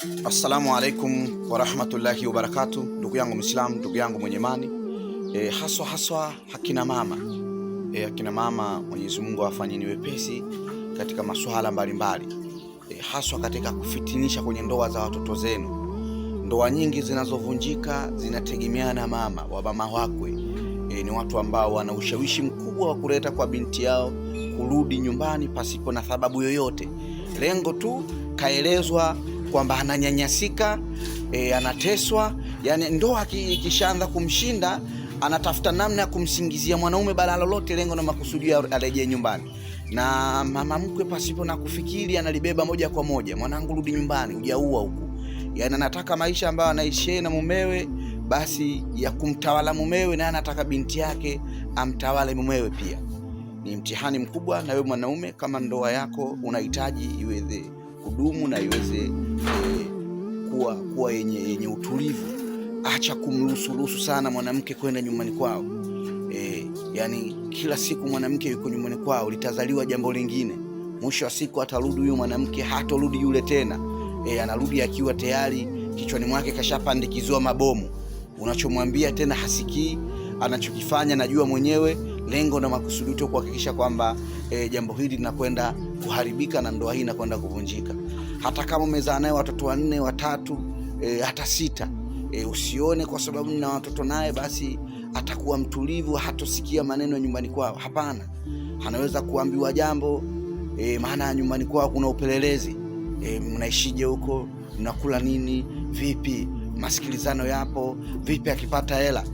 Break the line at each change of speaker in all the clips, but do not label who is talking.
Assalamu alaikum warahmatullahi wabarakatu, ndugu yangu Muislamu, ndugu yangu mwenye imani haswa haswa akina mama akina mama, Mwenyezi Mungu awafanyeni wepesi katika masuala mbalimbali haswa katika kufitinisha kwenye ndoa za watoto zenu. Ndoa nyingi zinazovunjika zinategemeana mama wa mama wakwe ni watu ambao wana ushawishi mkubwa wa kuleta kwa binti yao kurudi nyumbani pasipo na sababu yoyote, lengo tu kaelezwa kwamba ananyanyasika anateswa. Yani ndoa ikishaanza kumshinda anatafuta namna ya kumsingizia mwanaume balaa lolote, lengo na makusudio arejee nyumbani. Na mama mkwe pasipo na kufikiri analibeba moja kwa moja, mwanangu rudi nyumbani, hujaua huku. Yani anataka maisha ambayo anaishi na mumewe basi ya kumtawala mumewe, na anataka binti yake amtawale mumewe pia. Ni mtihani mkubwa. Na wewe mwanaume, kama ndoa yako unahitaji iweze kudumu na iweze kuwa yenye utulivu, acha kumruhusu sana mwanamke kwenda nyumbani kwao. Yani kila siku mwanamke yuko nyumbani kwao, litazaliwa jambo lingine. Mwisho wa siku atarudi huyo mwanamke, hatorudi yule tena. Anarudi akiwa tayari kichwani mwake kashapandikiziwa mabomu. Unachomwambia tena hasikii, anachokifanya najua mwenyewe. Lengo na makusudi tu kuhakikisha kwamba jambo hili linakwenda kuharibika na ndoa hii inakwenda kuvunjika. Hata kama umezaa naye watoto wanne, watatu, hata sita, usione kwa sababu nina watoto naye basi atakuwa mtulivu, hatosikia maneno ya nyumbani kwao. Hapana, anaweza kuambiwa jambo maana nyumbani kwao kuna upelelezi. Mnaishije huko? Mnakula nini? Vipi? Masikilizano yapo vipi? Akipata hela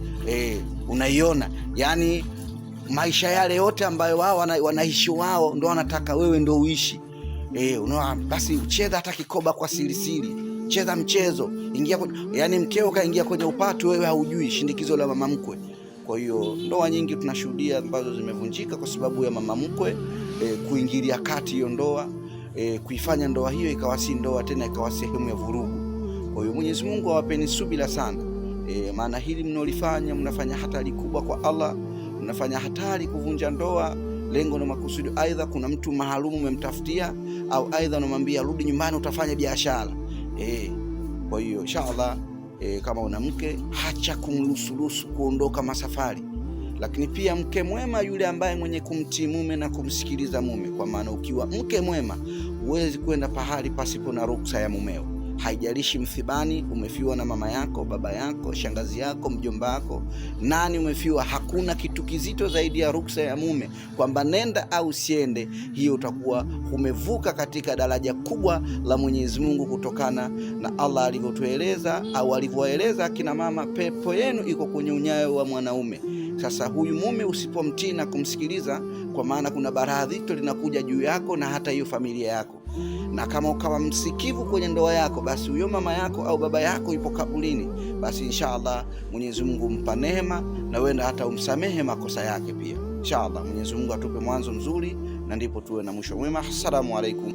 unaiona yani maisha yale yote ambayo wao wanaishi wao ndo wanataka wewe ndo uishi. Unaona, basi ucheza hata kikoba kwa siri siri, cheza mchezo, ingia kwenye, yani mkeo kaingia kwenye upatu, wewe haujui shindikizo la mama mkwe. Kwa hiyo ndoa nyingi tunashuhudia ambazo zimevunjika kwa sababu ya mama mkwe kuingilia kati hiyo ndoa kuifanya ndoa hiyo ikawa si ndoa tena, ikawa sehemu ya vurugu. Kwa hiyo Mwenyezi Mungu awapeni subira sana maana hili mnolifanya, mnafanya hatari kubwa kwa Allah, mnafanya hatari kuvunja ndoa, lengo na makusudi, aidha kuna mtu maalumu umemtafutia, au aidha unamwambia rudi nyumbani utafanya biashara. Kwa hiyo inshallah, kama una mke hacha kumruhusu kuondoka masafari, lakini pia mke mwema yule ambaye mwenye kumtii mume na kumsikiliza mume, kwa maana ukiwa mke mwema huwezi kwenda pahali pasipo na ruksa ya mumeo. Haijalishi msibani umefiwa na mama yako, baba yako, shangazi yako, mjomba wako, nani umefiwa, hakuna kitu kizito zaidi ya ruksa ya mume kwamba nenda au siende. Hiyo utakuwa umevuka katika daraja kubwa la Mwenyezi Mungu, kutokana na Allah alivyotueleza au alivyoeleza akina mama, pepo yenu iko kwenye unyayo wa mwanaume. Sasa huyu mume usipomtii na kumsikiliza, kwa maana kuna balaa zito linakuja juu yako na hata hiyo familia yako. Na kama ukawa msikivu kwenye ndoa yako, basi huyo mama yako au baba yako yupo kaburini, basi inshallah Mwenyezi Mungu mpa neema na wenda hata umsamehe makosa yake pia. Inshallah Mwenyezi Mungu atupe mwanzo mzuri na ndipo tuwe na mwisho mwema. Assalamu alaikum.